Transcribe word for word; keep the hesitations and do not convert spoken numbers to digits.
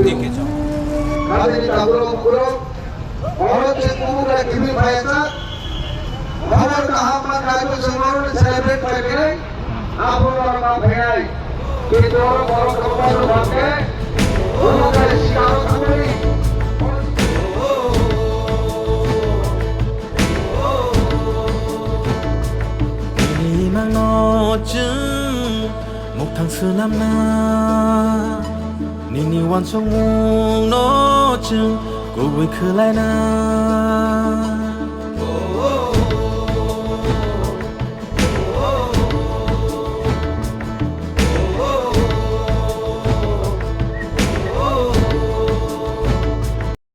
Thank you, sir. Kami ni tabuk rok, oro je kubuk rok kibi phai jak. Khobor kaham ma kaibo chwng oro ni celebrate pai phinai. Abo rok ma phinai. Kintu oro borok rok ma rok bangke. Oro kai sikaro thangmani. Nini imangno chwng mukthang swnamna, nini uansukmungno chwng kubui khwlaina.